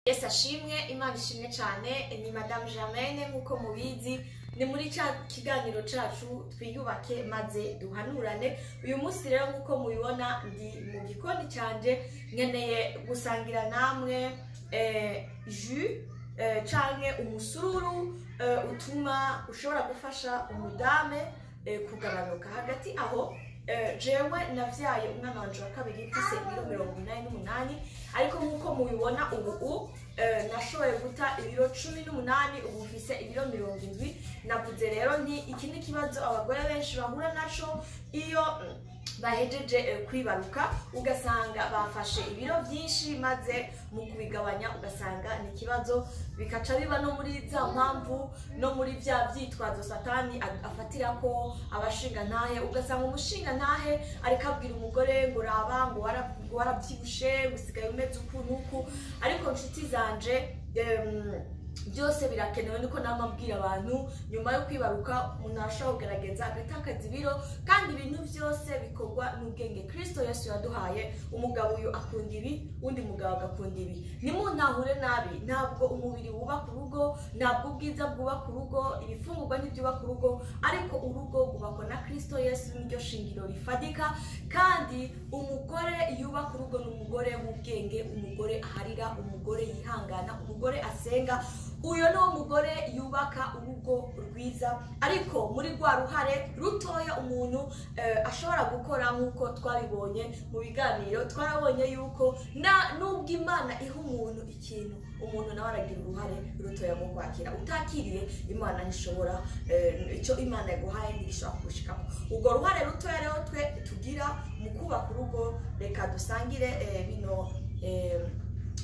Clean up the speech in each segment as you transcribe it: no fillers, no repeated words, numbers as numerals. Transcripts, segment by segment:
Yesu ashimwe, Imana ishimwe cyane. Ni Madame Germaine, nk'uko mubizi ni muri ca kiganiro cacu "Twiyubake maze duhanurane". Uyu munsi rero, nk'uko mubibona, ndi mu gikoni canje, nkeneye gusangira namwe jus canke umusururu utuma ushobora gufasha umudame kugabanuka. Hagati aho, jewe navyaye umwana wanje wa kabiri mfise ibiro 88, ariko nk'uko mubibona ubu nashoboye guta ibiro 18, ubu mfise ibiro 70. Navuze rero nti iki ni ikibazo abagore benshi bahura naco iyo bahejeje kwibaruka, ugasanga bafashe ibiro byinshi, maze mu kubigabanya ugasanga ni ikibazo, bikaca biba no muri za mpamvu no muri bya byitwazo Satani afatira ko abashinga ntahe. Ugasanga umushinga ntahe ariko abwira umugore ngo raba, ngo warabyibushe, ngo usigaye umeze uku n'uku. Ariko nshuti zanje, byose birakenewe. Niko nama mbwira abantu, nyuma yo kwibaruka umuntu arashobora kugerageza agatakaza ibiro, kandi ibintu byose bikorwa n'ubwenge Kristo Yesu yaduhaye. Umugabo uyu akunda ibi, undi mugabo agakunda ibi. Nimuntahure nabi, ntabwo umubiri wubaka urugo, ntabwo ubwiza bwubaka urugo, ibifungurwa ntibyubaka urugo, ariko urugo rwubakwa na Kristo Yesu, niryo shingiro rifadika. Kandi umugore yubaka urugo ni umugore w'ubwenge, umugore aharira, umugore yihangana, umugore asenga. Uyo ni umugore yubaka urugo rwiza. Ariko muri rwa ruhare rutoya umuntu ashobora gukora, nk'uko twabibonye mu biganiro, twarabonye yuko na nubwo Imana iha umuntu ikintu, umuntu nawe aragira uruhare rutoya mu kwakira. Utakiriye Imana ntishobora, icyo Imana yaguhaye ntigishobora kugushikamo. Urwo ruhare rutoya rero twe tugira mu kubaka urugo, reka dusangire bino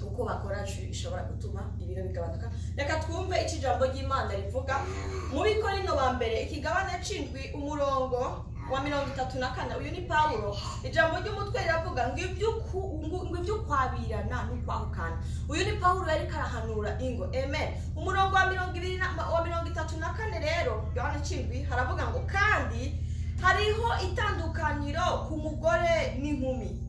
uko bakora jus ishobora gutuma ibiro bigabanuka. Reka twumve icyo ijambo ry'Imana rivuga mu Bikorino ba mbere, ikigabane c'indwi, umurongo wa 34. Uyu ni Pawulo. Ijambo ry'umutwe riravuga ngo iby'ukwabirana n'ukwahukana. Uyu ni Pawulo yariko arahanura ingo. Amen. Umurongo wa 20 wa 34 rero, Yohana c'indwi, haravuga ngo: "Kandi hariho itandukaniro ku mugore n'inkumi.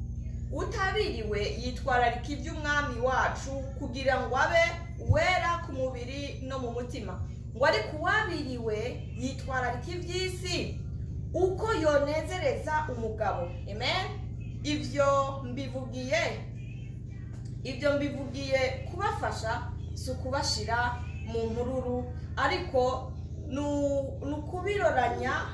Utabiriwe yitwararika iby'Umwami wacu kugira ngo abe uwera ku mubiri no mu mutima, ngo ariko uwabiriwe yitwararika iby'isi, uko yonezereza umugabo." Amen. Ibyo mbivugiye kubafasha, si ukubashira mu mururu, ariko ni ukubiroranya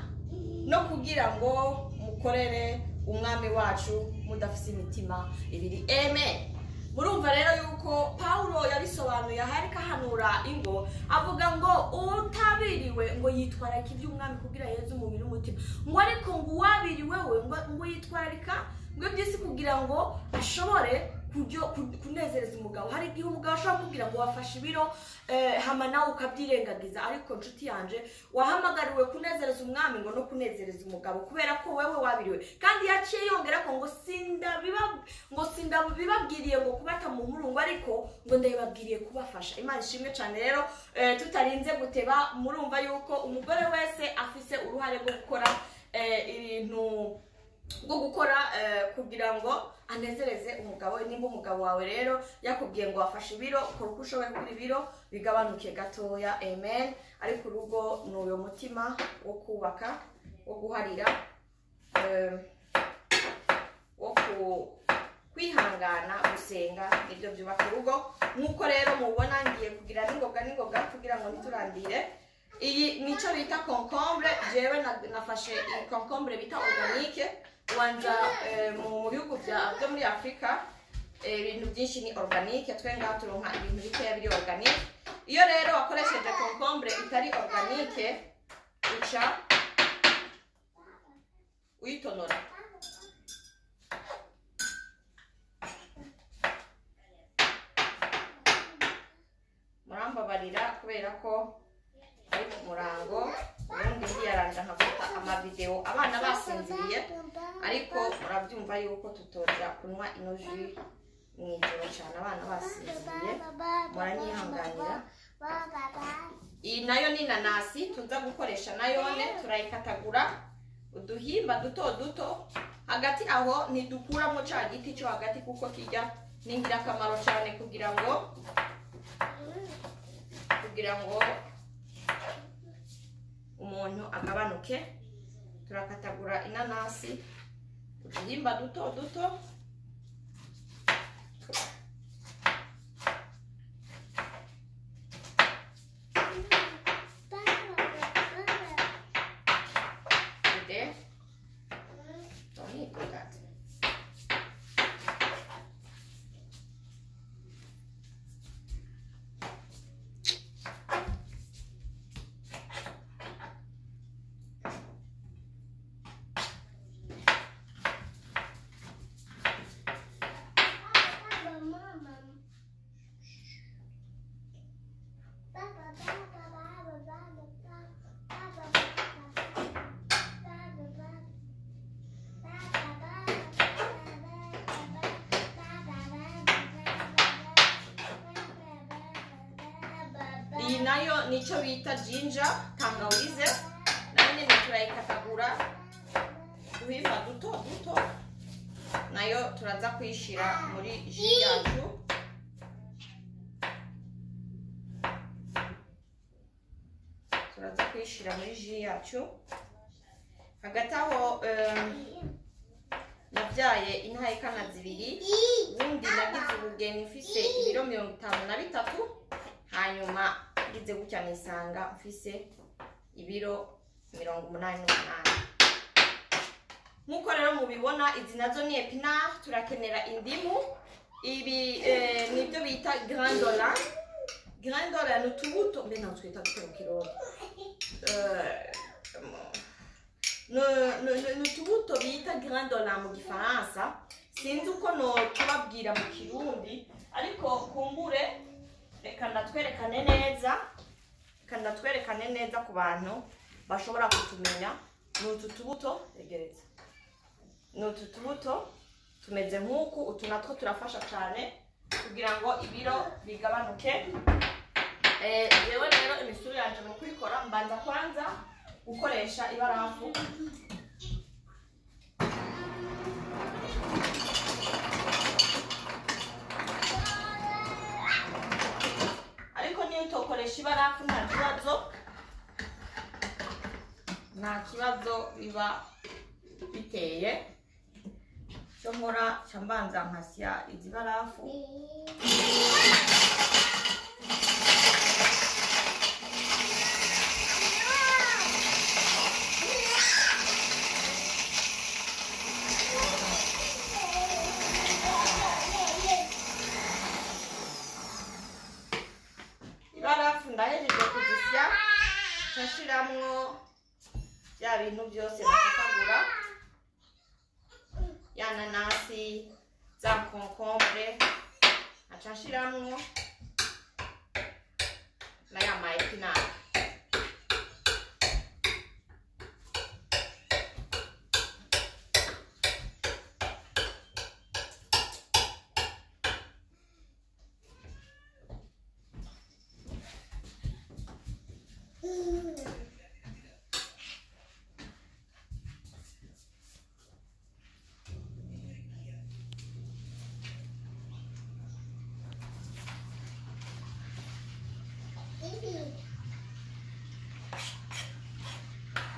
no kugira ngo mukorere Umwami wacu mudafise imitima ibiri. Amen. Murumva rero yuko Pawulo yabisobanuye aho ariko ahanura ingo, avuga ngo utabiriwe ngo yitwararika iby'Umwami kugira yeze umubiri n'umutima, ngo ariko ngo uwabiriwe we ngo yitwararika ngo iby'isi kugira ngo ashobore kunezereza umugabo. Hari igihe umugabo ashobora kubwira ngo wafashe ibiro, hama nawe ukabyirengagiza. Ariko nshuti yanje, wahamagariwe kunezereza Umwami ngo no kunezereza umugabo, kubera ko wewe wabiriwe. Kandi yaciye yongera ko ngo sindabibabwiriye ngo kubata mu murungo, ariko ngo ndabibabwiriye kubafasha. Imana ishimwe cyane. Rero tutarinze guteba, murumva yuko umugore wese afise uruhare rwo gukora ibintu bwo gukora kugira ngo anezereze umugabo. Nimba umugabo wawe rero yakubwiye ngo wafashe ibiro, kora uko ushoboye kugira ibiro bigabanuke gatoya. Amen. Ariko urugo ni uyu mutima wo kubaka, wo guharira, wo kwihangana, gusenga, nibyo byubaka urugo. Nk'uko rero mubona, ngiye kugira n'ingoga n'ingoga kugira ngo ntiturandire. Iyi nico bita concombre. Jewe nafashe iyi concombre bita organique. Ubanza mu bihugu byo muri Afurika ibintu byinshi ni organique, twe ngaha turonka ibintu bikeya biri organique. Iyo rero wakoresheje concombre itari organique, uca uyitonora. Murambabarira kubera ko ari ku murango, ubundi ndiyaranja nkafata amavideo abana basinziriye, ariko murabyumva yuko tutoja kunywa ino jus mu ijoro cyane abana basinziriye, muranyihanganira. Iyi nayo ni inanasi tuza gukoresha, nayone turayikatagura uduhimba duto duto. Hagati aho ntidukuramo ca giti cyo hagati kuko kijya Ni ingirakamaro cyane kugira ngo umuntu agabanuke. Turakatagura inanasi uduhimba duto duto. Iyi nayo nicyo bita ginger, tangawize, nayo nyine turayikatagura uduhimba duto duto, nayo turaza kuyishira muri jus yacu. Turaza kuyishira muri jus yacu. Hagati aho nabyaye intahekana zibiri, ubundi nagize ubugeni mfise ibiro 53, hanyuma ngize gutya nisanga mfise ibiro 88. Nkuko rero mubibona, izi nazo ni épinards. Turakenera indimu. Ibi nibyo bita grandola. Grandola ni utubuto, mbe ntabwo twita gute mu Kirundi, ni utubuto bita grandola mu Gifaransa, sinzi uko no tubabwira mu Kirundi, ariko kumbure reka ndatwerekane neza, reka ndatwerekane neza ku bantu bashobora kutumenya. Ni utu tubuto, egereza, ni utu tubuto tumeze nk'uku. Utu natwo turafasha cyane kugira ngo ibiro bigabanuke. Jewe rero imisuru yanje mu kuyikora mbanza kwanza gukoresha ibarafu. Ariko niyo utokoresha ibarafu nta kibazo, nta kibazo biba biteye. Icyo nkora nca mbanza nkasya izi barafu. Ibarafu ndahejeje kuzisya, nshiramwo bya bintu byose nakatagura, ya nanasi, za concombre, nkaca nshiramwo na ya ma épinards.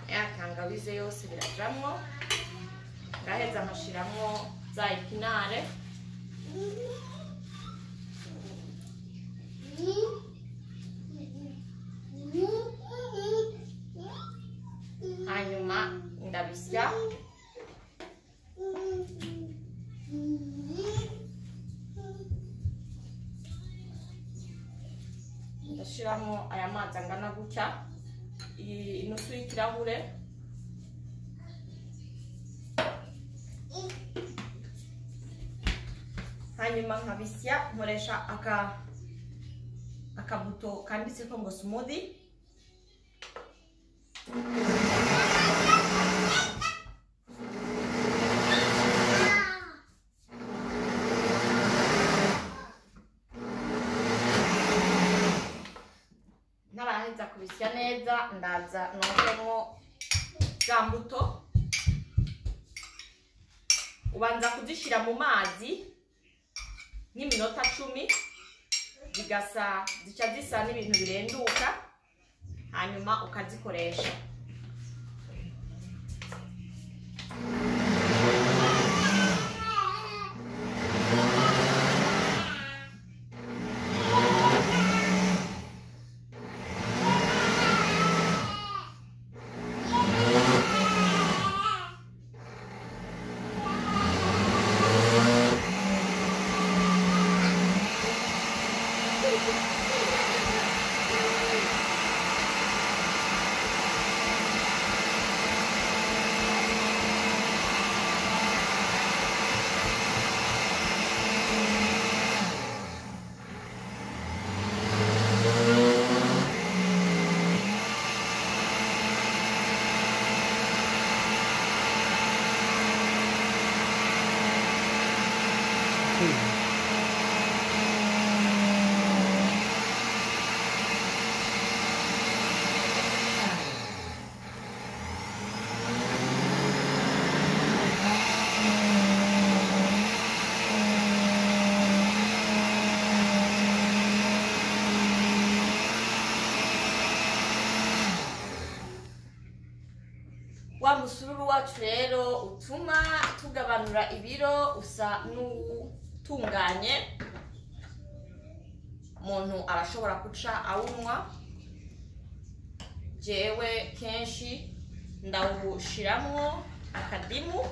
Ya tangawize yose birajamwo, ngaheza nkashiramwo za épinards. Hanyuma ndabisya. Ndashiramo aya mazi angana gutya, inusu y'ikirahure. Hanyuma nkabisya nkoresha akabuto kanditseko ngo smoothie. Ntaraheza kubisya neza, ndaza nongeremo za mbuto. Ubanza kuzishira mu mazi nk'iminota 10, zigasa zica zisa n'ibintu birenduka, hanyuma ukazikoresha. Wa musururu wacu rero utuma tugabanura ibiro usa n'utunganye, umuntu arashobora guca awunywa. Jewe kenshi ndawushiramwo akadimu,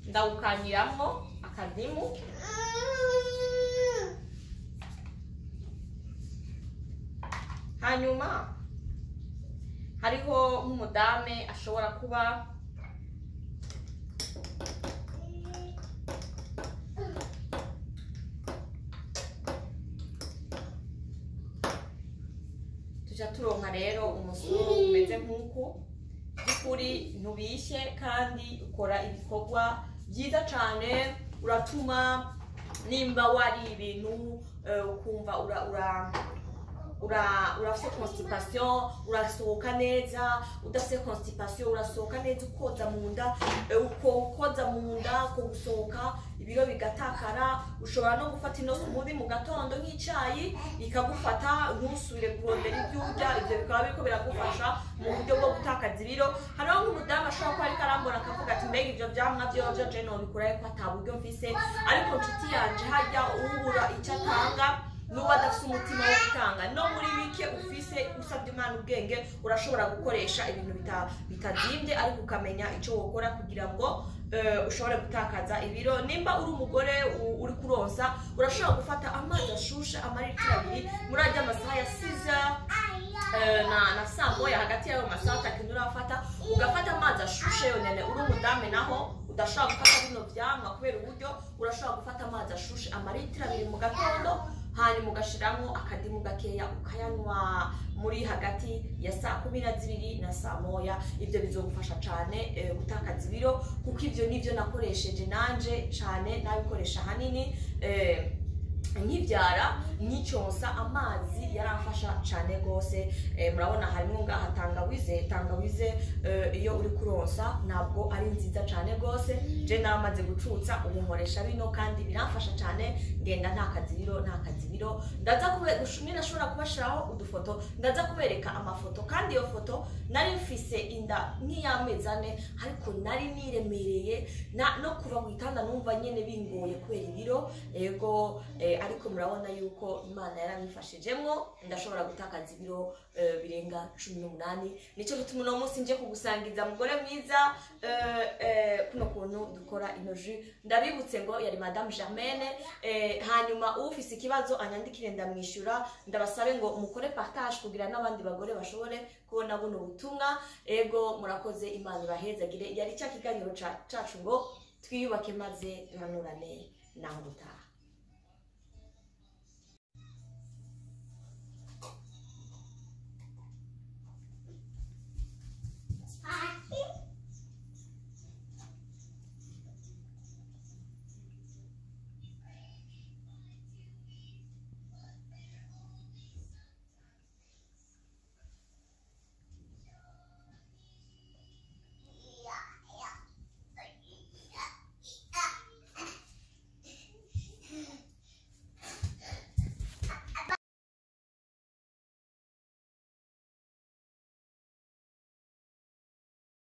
ndawukanyiramwo akadimu. Hanyuma hariho nk'umudame ashobora kuba tuja turonka rero umusururu umeze nk'uku. By'ukuri ntubishye kandi ukora ibikorwa byiza cane, uratuma nimba wari ibintu ukumva urafise constipation urasohoka neza, udafise constipation urasohoka neza, ukoza mu nda, ukoza mu nda ko gusohoka ibiro bigatakara. Ushobora no gufata ino smoothie mu gatondo nk'icayi ikagufata ntusubire kurondera ibyo urya, ivyo bikaba biriko biragufasha mu buryo bwo gutakaza ibiro. Hariho nk'umudamu ashobora kuba ariko arambona akavuga ati mbega ivyo vyamwa vyovyo je nobikurahe ko ata buryo mfise, ariko nshuti yanje harya ubura ico atanga nuba adafise umutima wo gutanga, no muri bike ufise usabye Imana ubwenge urashobora gukoresha ibintu bitazimbye, ariko ukamenya ico wokora kugira ngo ushobore gutakaza ibiro. Nimba uri umugore uri kuronsa, urashobora gufata amazi ashushe amaritiro 2 muri ajya amasaha ya 6 na saa moya, hagati y'ayo masaha atakintu urafata, ugafata amazi ashushe yonyene. Uri umudame naho udashobora gufata bino vyamwa kubera uburyo, urashobora gufata amazi ashushe amaritiro 2 mu gatondo, hanyuma ugashiramwo akadimu gakeya ukayanywa muri hagati ya saa 12 na saa 1. Ivyo bizogufasha cane gutakaza ibiro, kuko ivyo nivyo nakoresheje nanje cane, nabikoresha hanini nkivyara nkiconsa, amazi yaramfasha cane gose. Murabona harimwo ngaha tangawize, iyo uri kuronsa ntabwo ari nziza cane gose. Je naramaze gucutsa ubu nkoresha bino kandi biramfasha cane, ngenda ntakaza ibiro. Ndaza nashobora kubashiraho udufoto, ndaza kubereka amafoto, kandi iyo foto nari mfise inda nk'iy'amezi 4, ariko nari niremereye no kuva ku gitanda numva nyene bingoye kubera ibiro. Ego ariko murabona yuko Imana yaramfashijemwo, ndashobora gutakaza ibiro birenga 18. Nico gituma uno munsi nje kugusangiza mugore mwiza kuno kuntu dukora ino jus. Ndabibutse ngo yari Madame Germaine. Hanyuma ufise ikibazo anyandikire ndamwishura. Ndabasabe ngo mukore partage kugira n'abandi bagore bashobore kubona buno butumwa. Ego murakoze, Imana ibahezagire. Yari cya kiganiro cacu ngo twiyubake maze duhanurane naho gutaha.